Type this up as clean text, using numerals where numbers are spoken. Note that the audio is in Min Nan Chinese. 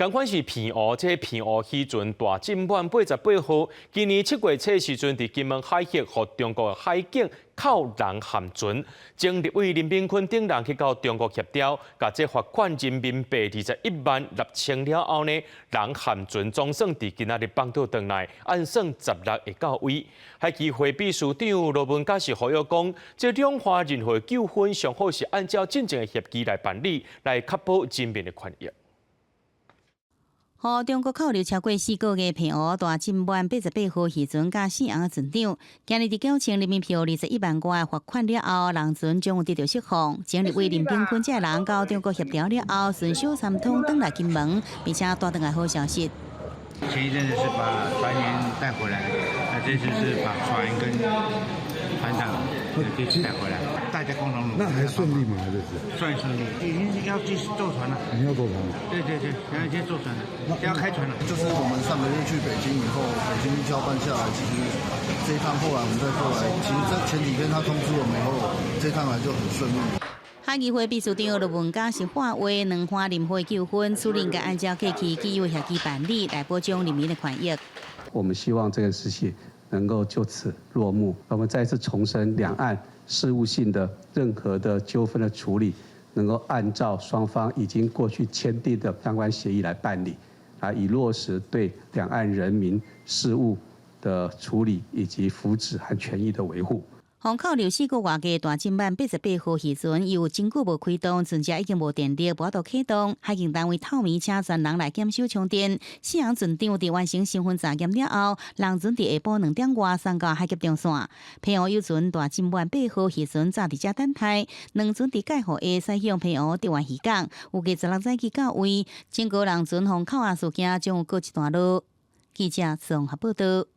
仝款是澎湖，這澎湖漁船大進滿88號，今年7月初時陣，佇金門海域，予中國海警扣人陷船，前立委林炳坤等人去到中國協調，共這罰款人民幣21.6萬了後呢，人和船總算佇今仔日放倒轉來，按算16會到位。海基會秘書長羅文嘉是呼籲講，這兩岸任何糾紛，上好是按照進前的協議來辦理，來確保人民的權益。予中國扣留超過4個月，澎湖大進滿88號漁船佮四紅船長，今日佇繳清人民幣21萬外罰款了後，人船將會得到釋放。前立委林炳坤這人到中國協調了後，順小三通轉來金門，並且帶轉來好消息。前一陣子是把船員帶回來，那這次是把船跟船長這次帶回來，大家共同努力。那還順利嗎？這次算順利，已經要去坐船了。你要坐船了？對對對，現在已經坐船了，要開船了。就是我們上個月去北京以後，北京交辦下來，其實這一趟後來我們再過來，其實這前幾天他通知我們以後，這趟來就很順利。海基會秘書長羅文嘉是喊話，兩岸任何糾紛處理應該按照過去既有協議辦理，來保障人民的權益。我們希望這個事情能夠就此落幕。我們再次重申，兩岸事務性的任何的糾紛的處理，能夠按照雙方已經過去簽訂的相關協議來辦理，啊，以落實對兩岸人民事務的處理以及福祉和權益的維護。予扣留4個外的大進滿88號漁船，由真久無開動，船隻已經無電力，無法度啟動。海警單位透暝請專人來檢修充電。四紅船長佇完成身份查驗了後，人船佇下晡2點外送到海峽中線。澎湖遊船大進滿8號漁船早佇遮等待，兩船佇蓋雨下駛向澎湖竹灣漁港，預計16早起到位。整個人船予扣押事件將會告一段落。記者綜合報道。